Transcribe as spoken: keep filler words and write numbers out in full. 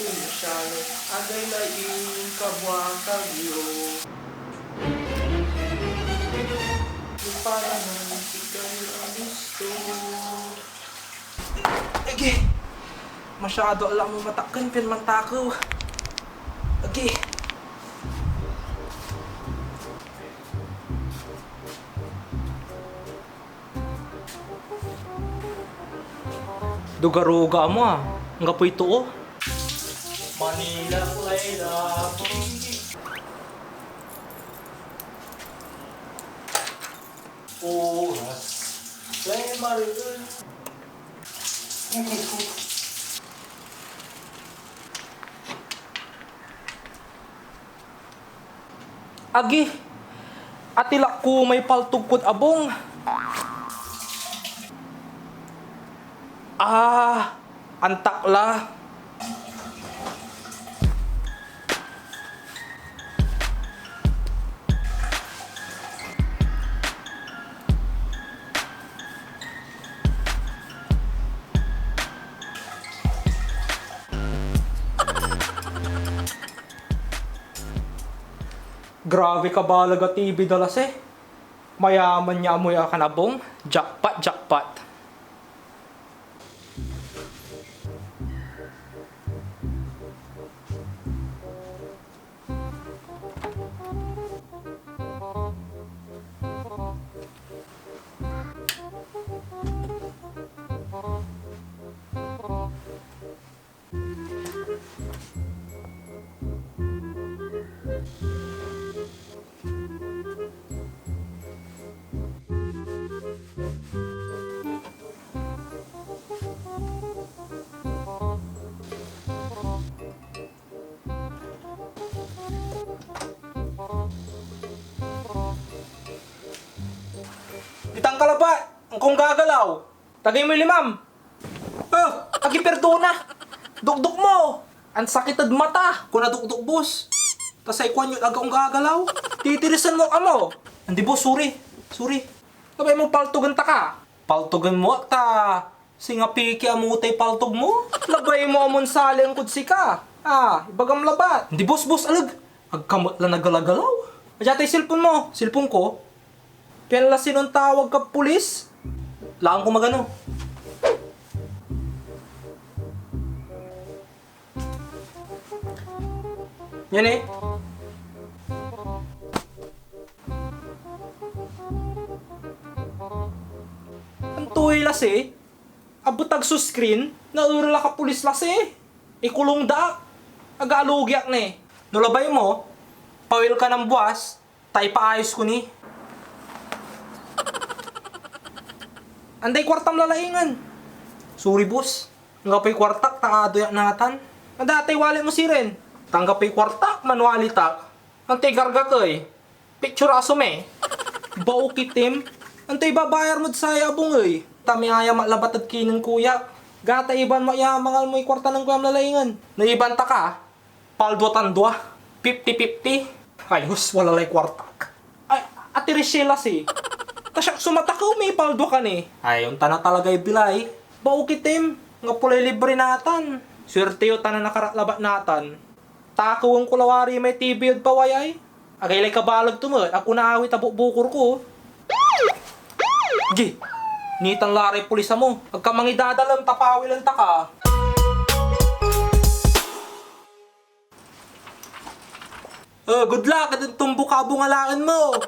Masyalo, agay la inkabwakag yo. Para man sikayo a gusto. Agi! Masyado la mo matakken pian mantakew. Agi! Dugaruga mo, ah. Anggapoy too. Manila, Manila. Oras. Play Maril. Agi, atilak ko may paltog kod abung. Ah, antak la. Grabe ka baleg a T V dalas eh. Mayaman ya amoy akanabong. Jackpot, jackpot. Itang ka labat, angkong gagalaw. Tagay moy limam. Ah, agi pirdona. Dokdok mo. Ansakit ed mata. Kuna dokdok, boss. Ta say kuan yo ag akong gagalaw. Titirisan mo ak amo. Andi, boss, sorry. Sorry. Labay mo paltogen ta ka. Paltogen mo ak ta singa piki amo tay paltog mo. Labay mo amon sali angkod sika. Ah, ibagam labat. Andi, boss, boss, aleg. Ag ka met la nagalagalaw. Adya tay cellphone mo. Cellphone ko. Pian la sinontawag kad pulis? Laen ko magano. Yan eh. Antoy lasi? Abetag so screen, naerel ak a pulis lasi. Ikulong da ak. Aga alogi ak ni. No labay mo, pawil ka nen buas, ta ipaayos ko ni. Anday kuartam lalaingen? Sorry, boss. Anggapoy kuartak ta adoy ak natan. Anda tay wallet mo sirin? Ta anggapoy kuartak, manwalit ak. Antoy kargak ey? Pitsuraso mi. Baok itim. Antoy babayar mod saya abung ey? Ta miayam ak labat ed kinen kuyak. Gata iban mo ya mangalmoy kuarta nen kuyam lalaingen. No iban ta ka, paldo tan dua. Fifty fifty. Ayos, wala lay kuartak. Ay, Ate Rishela si. Ta siak so matakew, mipaldo ka ni. Ay, ontan a talagay bilay. Baok itim, anggapo lay libre natan. Suerte yo tan a nakarak labat natan. Takewen ko lawari may T V ed pawayay. Agay lay kabaleg to met, agko naawit a bukbukor ko. Gi, nitan la ray pulis amo. Agka mangidadalem ta pawilen ta ka. Oh, good luck ed ontumbok a abung a laen mo.